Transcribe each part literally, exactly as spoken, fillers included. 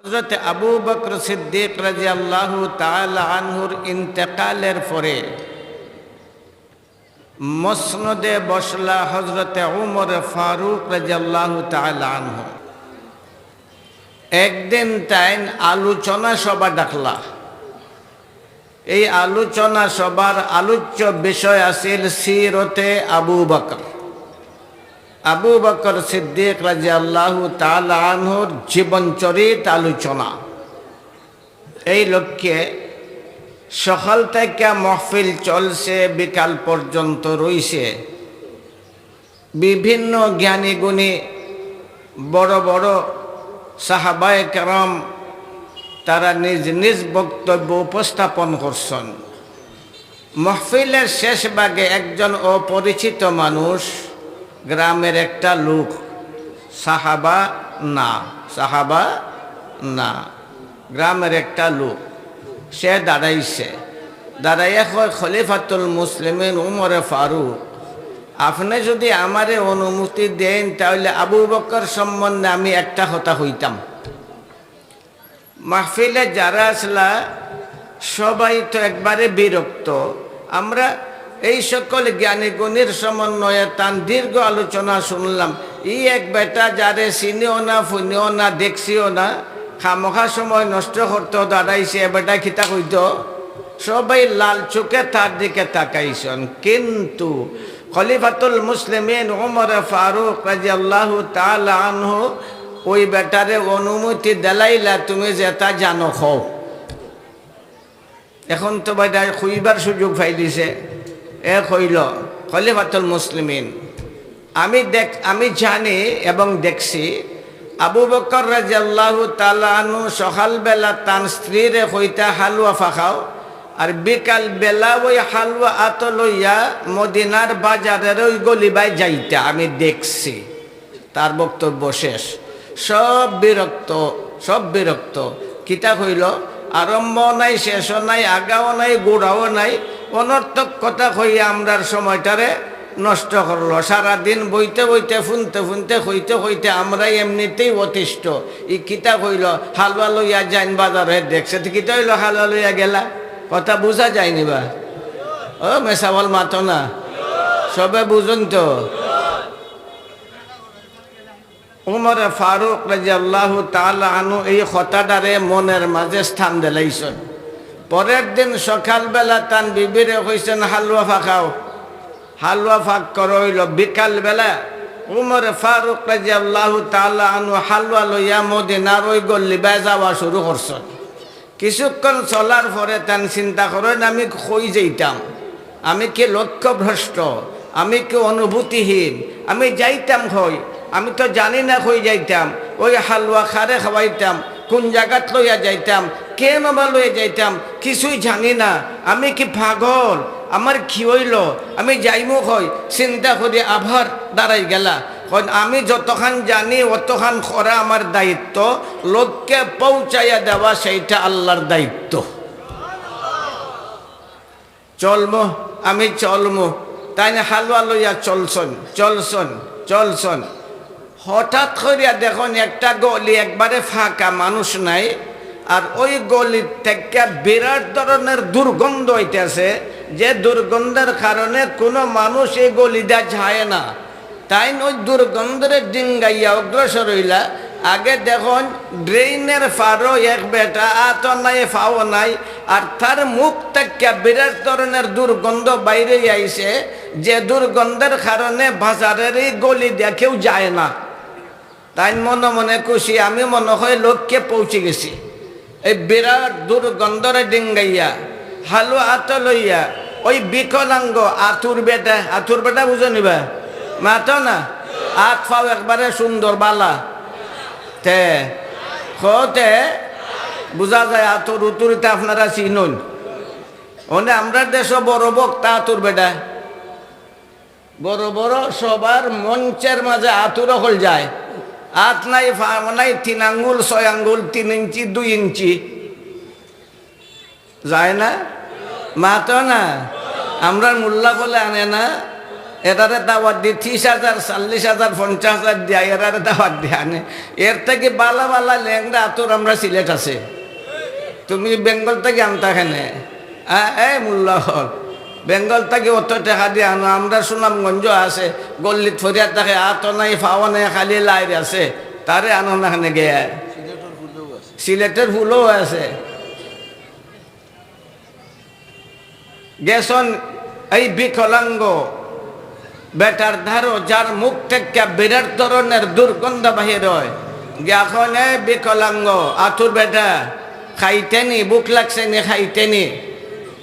হযরতে আবু বকর সিদ্দিক রাদিয়াল্লাহু তাআলা আনহুর ইন্তেকালের পরে মসনদে বসলা হযরতে উমর ফারুক রাদিয়াল্লাহু তাআলা আনহু। একদিন তাইন আলোচনা সভা ডাকলা। এই আলোচনা সভার আলোচ্য বিষয় আছিল সিরতে আবু বকর, আবু বকর সিদ্দিক রাদিয়াল্লাহু তাআলা আনহুর জীবন চরিত আলোচনা। এই লক্ষ্যে সকাল থেকে মাহফিল চলছে, বিকাল পর্যন্ত রইছে। বিভিন্ন জ্ঞানী গুণী বড় বড় সাহাবায়ে কেরাম তারা নিজ নিজ বক্তব্য উপস্থাপন করছেন। মাহফিলের শেষ ভাগে একজন অপরিচিত মানুষ, গ্রামের একটা লোক, সাহাবা না, সাহাবা না, গ্রামের একটা লোক, সে দাঁড়াইছে। দাঁড়াইয়া কয়, "খলিফাতুল মুসলিমিন উমরে ফারুক, আপনে যদি আমারে অনুমতি দেইন, তাইলে আবু বকর সম্বন্ধে আমি একটা কথা কইতাম।" মাহফিলে যারা আছলা, সবাই তো একবারে বিরক্ত। আমরা এই সকল জ্ঞানী গুণীর সমন্বয়ে তান দীর্ঘ আলোচনা শুনলাম। ই এক বেটা, যারে চিনিও না, ফুনিও না, দেখছিও না, খামোখা সময় নষ্ট করতো দাঁড়াইছে, এ বেটা কিতা কইতো? সবাই লাল চোখে তার দিকে তাকাইছন। কিন্তু খলিফাতুল মুসলিমিন উমর ফারুক রাদিয়াল্লাহু তাআলা আনহু ওই বেটারে অনুমতি দিলাইলা, "তুমি যেটা জানো কও।" এখন তো বেটায় কইবার সুযোগ পাইলিছে। এ কইল, "খলিফাতুল মুসলিমিন, আমি দেখ-, আমি জানি এবং দেখছি, আবু বকর রাদিয়াল্লাহু তাআলা আনহু সকালবেলা তান স্ত্রীরে কইতা হালুয়া ফাকাও, আর বিকাল বেলা ওই হালুয়া আতো লইয়া মদিনার বাজারের ওই গলিবায় যাইতা, আমি দেখছি।" তার বক্তব্য শেষ। সব বিরক্ত, সব বিরক্ত। কিতা কইল? আরম্ভ নাই, শেষও নাই, আগাও নাই, গোড়াও নাই। অনর্থক কথা কইয়া আমরার সময়টারে নষ্ট করলো। সারাদিন বইতে বইতে, ফুনতে ফুনতে, কইতে কইতে আমরা এমনিতেই অতিষ্ঠ। ই কিতা কইল? হালুয়া লইয়া যাইন বাজারে, দেখছে তো। কিতা অইল? হালুয়া লইয়া গেলা, কথা বুঝা যায়নি বা? ও মেসাবল মাতো না, সবে বুঝুন তো। উমরে ফারুক রাদিয়াল্লাহু তাআলা আনহু এই কথাটারে মনের মাঝে স্থান দিলাইছন। পরের দিন সকালবেলা তান বিবিরে কইছন, "হালুয়া ফাকাও, হালুয়া ফাক করো।" অইল বিকালবেলা উমরে ফারুক রাদিয়াল্লাহু তাআলা আনহু হালুয়া লইয়া মদিনার ওই গল্লিবায় যাওয়া শুরু করছন। কিছুক্ষণ চলার পরে তান চিন্তা করইন, "আমি কই যাইতাম? আমি কি লক্ষ্যভ্রষ্ট? আমি কি অনুভূতিহীন? আমি যাইতাম কই? আমি তো জানি না কই যাইতাম। ওই হালুয়া কারে খাওয়াইতাম, কোন জাগাত লইয়া যাইতাম, কেন বা লইয়া যাইতাম, কিছুই জানি না। আমি কি পাগল? আমার কি অইল? আমি যাইমু কই?" চিন্তা করি আবার দাঁড়াই গেলা। কইন, "আমি যতখান জানি অতখান করা আমার দায়িত্ব, লক্ষ্যে পৌঁছাইয়া দেওয়া সেইটা আল্লাহর দায়িত্ব।" চলমু, আমি চলমু। তাইন হালুয়া লইয়া চলছন, চলছন, চলছন। হঠাৎ করিয়া দেখইন একটা গলি একবারে ফাঁকা, মানুষ নাই। আর ওই গলি থেকে বিরাট ধরনের দুর্গন্ধ অইতাছে, যে দুর্গন্ধের কারণে কোনো মানুষ এই গলিটা যায় না। তাইন ওই দুর্গন্ধরে ডিঙ্গাইয়া অগ্রসর অইলা। আগে দেখইন ড্রেইনের পারো এক বেটা, আতো নাই, ফাও নাই, আর তার মুখ থাকিয়া বিরাট ধরনের দুর্গন্ধ বাইরে আইছে, যে দুর্গন্ধের কারণে বাজারের এই গলি দিয়া কেউ যায় না। তাইন মনে মনে খুশি, আমি মনে হয় লক্ষ্যে পৌঁছি গেছি। এই বিরাট দুর্গন্ধরে ডিঙ্গাইয়া, হালুয়া আতো লইয়া, ওই বিকলাঙ্গ আতুর বেটা, আতুর বেটা বুঝো নিবা? মাতো না? আত ফাও একবারে সুন্দর বালা। তে, কতে, বুঝা যায় আতুর উতুরিতে আপনারা চিনইন। অনে আমরার দেশো বড় বক্তা আতুর বেটা। বড় বড় সবার মঞ্চের মাঝে আতুর অকল যায়। আত নাই, ফাও নাই, তিন আঙ্গুল, ছয় আঙ্গুল, তিন ইঞ্চি, দুই ইঞ্চি। যায় না? মাতো না? আমরার মোল্লা বলে আনে না? এরারে দাওয়াত দি ত্রিশ হাজার, চল্লিশ হাজার, পঞ্চাশ হাজার দিয়া এরারে দাওয়াত দিয়া আনে। এর থাকি বালা বালা লেংড়া আতুর আমরার সিলেট আছে। তুমি বেঙ্গল থাকি আনতা কেনে? আ, এ মোল্লা অকল, বেঙ্গল থাকি অত টেকা দিয়া আনো, আমরার সুনামগঞ্জ আছে, গল্লিত ফরিয়াদ থাকে, আতো নাই, ফাও নাই, খালি লাইর আছে, তারে আনো না কেনে গিয়া। সিলেটর ফুলও আছে। গেছইন এই বিকলাঙ্গ বেটার ধারো, যার মুখ থাকি বিরাট ধরনের দুর্গন্ধ বাহির অয়। গিয়া কইন, "এ বিকলাঙ্গ, আতুর বেটা, খাইতে নি, ভুক লাগছে নি, খাইতে নি?"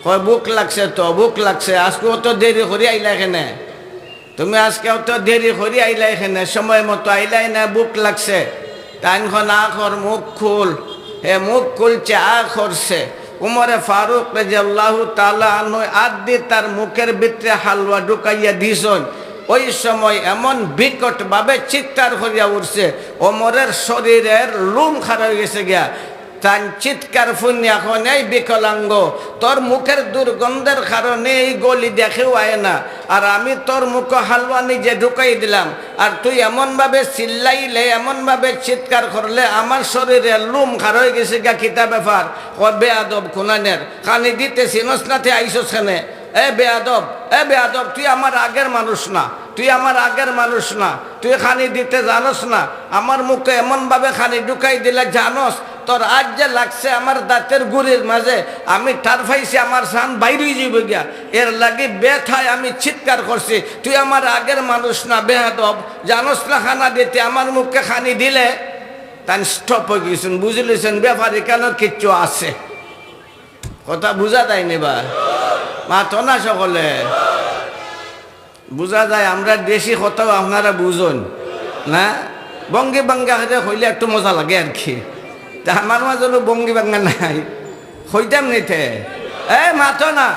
কয়, "ভুক লাগছে তো, ভুক লাগছে। আজকে অত দেরি করি আইলা কেনে? তুমি আজকে অত দেরি করি আইলা কেনে? সময় মতো আইলায় না, ভুক লাগছে।" তাইন কইন, "আ কর, মুখ খুল।" হে মুখ খুলছে, আ করছে। উমরে ফারুক রাদিয়াল্লাহু তাআলা আনহু আত দি তার মুখের ভিতরে হালুয়া ঢুকাইয়া দিছইন। ওই সময় এমন বিকট ভাবে চিৎকার করিয়া উঠছে, ওমরের শরীরের লোম খাড়া অই গেছে গিয়া। তান চিৎকার হুনিয়া কইন, "এই বিকলাঙ্গ, তোর মুখের দুর্গন্ধের কারণে এই গলি দিয়া কেউ আয় না, আর আমি তোর মুখো হালুয়া নিজে ঢুকাই দিলাম, আর তুই এমনভাবে চিল্লাইলে, এমনভাবে চিৎকার করলে, আমার শরীরের লোম খাড়া অই গেছে গিয়া, কিতা ব্যাপার?" কয়, "বেয়াদব কুনানের, খানি দিতে চিনস না, তে আইছস কেনে?" এ বেয়াদব, এ বেয়াদব, তুই আমার আগের মানুষ না, তুই আমার আগের মানুষ না, তুই খানি দিতে জানস না। আমার মুখো এমনভাবে খানি ঢুকাই দিলে, জানস, তোর আত যে লাগছে আমার দাঁতের গুড়ির মাঝে, আমি টের পাইছি আমার জান বাইর অই যাইবো গিয়া। এর লাগি ব্যথায় আমি চিৎকার করছি। তুই আমার আগের মানুষ না, বেয়াদব, জানস না খানা দিতে, আমার মুখো খানি দিলে। তাইন stop অই গেছইন, বুঝি লাইছইন, ব্যাপার ইখানো কিচ্ছু আছে। কথা বুঝা যায়নি বা? মাতো না সকলে। বুঝা যায়, আমরার দেশি কথাও আপনারা বুঝইন না। ভঙ্গি ভাঙ্গা করে কইলে একটু মজা লাগে আর কি। তা আমার মাঝে অইলো ভঙ্গি ভাঙ্গা নাই, কইতাম নি তে। এ, মাতো না।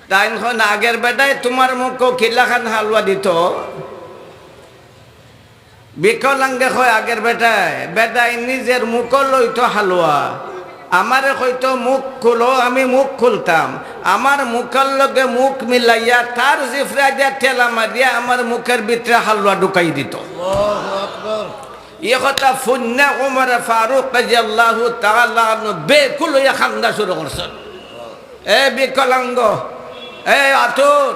তাইন কইন, "আগের বেটায় তুমার মুখো কিলাখান হালুয়া দিতো?" বিকলাঙ্গে কয়, "আগের বেটায়, বেটায় নিজের মুখো লইতো হালুয়া, আমারে কইতো, 'মুখ খুলো', আমি মুখ খুলতাম। আমার মুখর লগে মুখ মিলাইয়া তার জিফরা দিয়া ঠেলা মারিয়া আমার মুখের ভিতরে হালুয়া ঢুকাই দিতো।" আল্লাহু আকবার। ই কথা হুনিয়া উমরে ফারুক রাদিয়াল্লাহু তাআলা আনহু বেকুল অইয়া কান্দা শুরু করছইন। এ বিকলাঙ্গ, এ আতুর,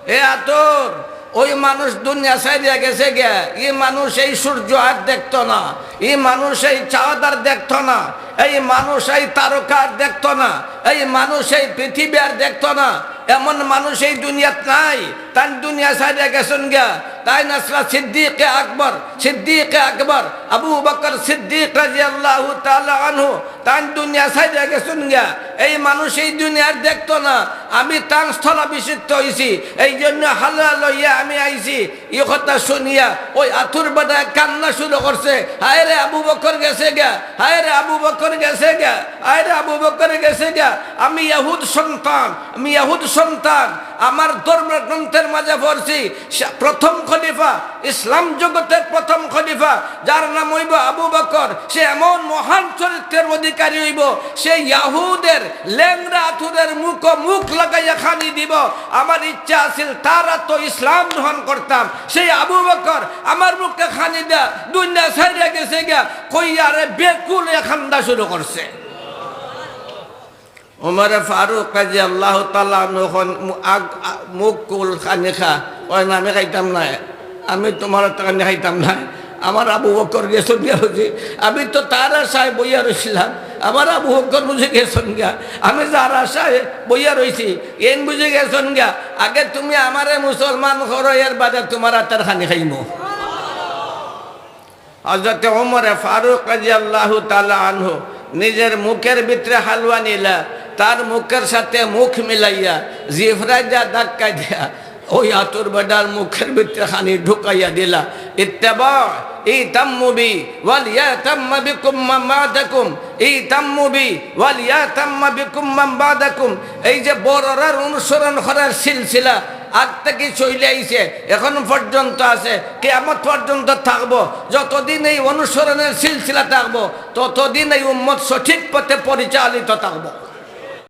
এ আতুর, ওই মানুষ দুনিয়া ছাড়িয়া গেছে গিয়া। ই মানুষ এই সূর্য আর দেখতো না, ই মানুষ এই চাঁদ আর দেখতো না, এই মানুষ এই তারকা আর দেখতো না, এই মানুষ এই পৃথিবী আর দেখতো না। এমন মানুষ এই দুনিয়াত নাই। তাইন দুনিয়া ছাড়িয়া গেছইন গিয়া। তাইন আছলা সিদ্দিকে আকবর, সিদ্দিকে আকবর, আবু বকর সিদ্দিক রাদিয়াল্লাহু তাআলা আনহু। তাইন দুনিয়া ছাড়িয়া গেছইন গিয়া। এই মানুষ এই দুনিয়ার দেখতো না। আমি তান স্থলাভিষিক্ত অইছি, এই জন্য হালুয়া লইয়া আমি আইছি। ই কথা হুনিয়া ওই আতুর বেটায় কান্না শুরু করছে, "হায় রে, আবু বকর গেছে গিয়া, হায় রে, আবু বকর গেছে গিয়া, হায় রে, আবু বকর গেছে গিয়া।" আমি ইয়াহুদ সন্তান, আমি ইয়াহুদ সন্তান। আমার ধর্মগ্রন্থের মাঝে পড়ছি, সা-, প্রথম খলিফা, ইসলাম জগতের প্রথম খলিফা, যার নাম অইবো আবু বকর, সে এমন মহান চরিত্রের অধিকারী অইবো, সে ইয়াহুদের লেংড়া আতুরের মুখো মুখ লাগাইয়া খানি দিবো। আমার ইচ্ছা আছিল তার আতো ইসলাম গ্রহণ করতাম। সেই আবু বকর আমার মুখো খানি দিয়া দুনিয়া ছাড়িয়া গেছে গিয়া, কইয়া রে বেকুল অইয়া কান্দা শুরু করছে। উমরে ফারুক রাদিয়াল্লাহু তাআলা আনহু কইন, মু-, আগ-, আ-, মুখ খুল, খানি খা। কইন, "আমি খাইতাম নায়, আমি তুমার আতো খানি খাইতাম নায়। আমার আবু বকর গেছইন গিয়া বুঝি, আমি তো তার আশায় বইয়া রইছিলাম, আমার আবু বকর বুঝি গেছইন গিয়া, আমি যার আশায় বইয়া রইছি, এইন বুঝি গেছইন গিয়া। আগে তুমি আমারে মুসলমান করো, এর বাদে তুমার আতর খানি খাইমু।" হযরতে উমরে ফারুক রাদিয়াল্লাহু তাআলা আনহু নিজের মুখের ভিতরে হালুয়া নিলা, তার মুখের সাথে মুখ মিলাইয়া জিফরা দিয়া ধাক্কা দিয়া ওই আতুর বেটার মুখের ভিতরে খানি ঢুকাইয়া দিলা। ইত্তাবা, ইতাম্মু বি, ওয়াল ইয়াতাম্মা বিকুম মান বাদাকুম। ইতাম্মু বি, ওয়াল ইয়াতাম্মা বিকুম মান বাদাকুম। এই যে বড়রার অনুসরণ করার সিলসিলা, আগ থাকি চইলে আইছে, এখন পর্যন্ত আছে, কিয়ামত পর্যন্ত থাকবো। যতদিন এই অনুসরণের সিলসিলা থাকবো, ততদিন এই উম্মত সঠিক পথে পরিচালিত থাকবো।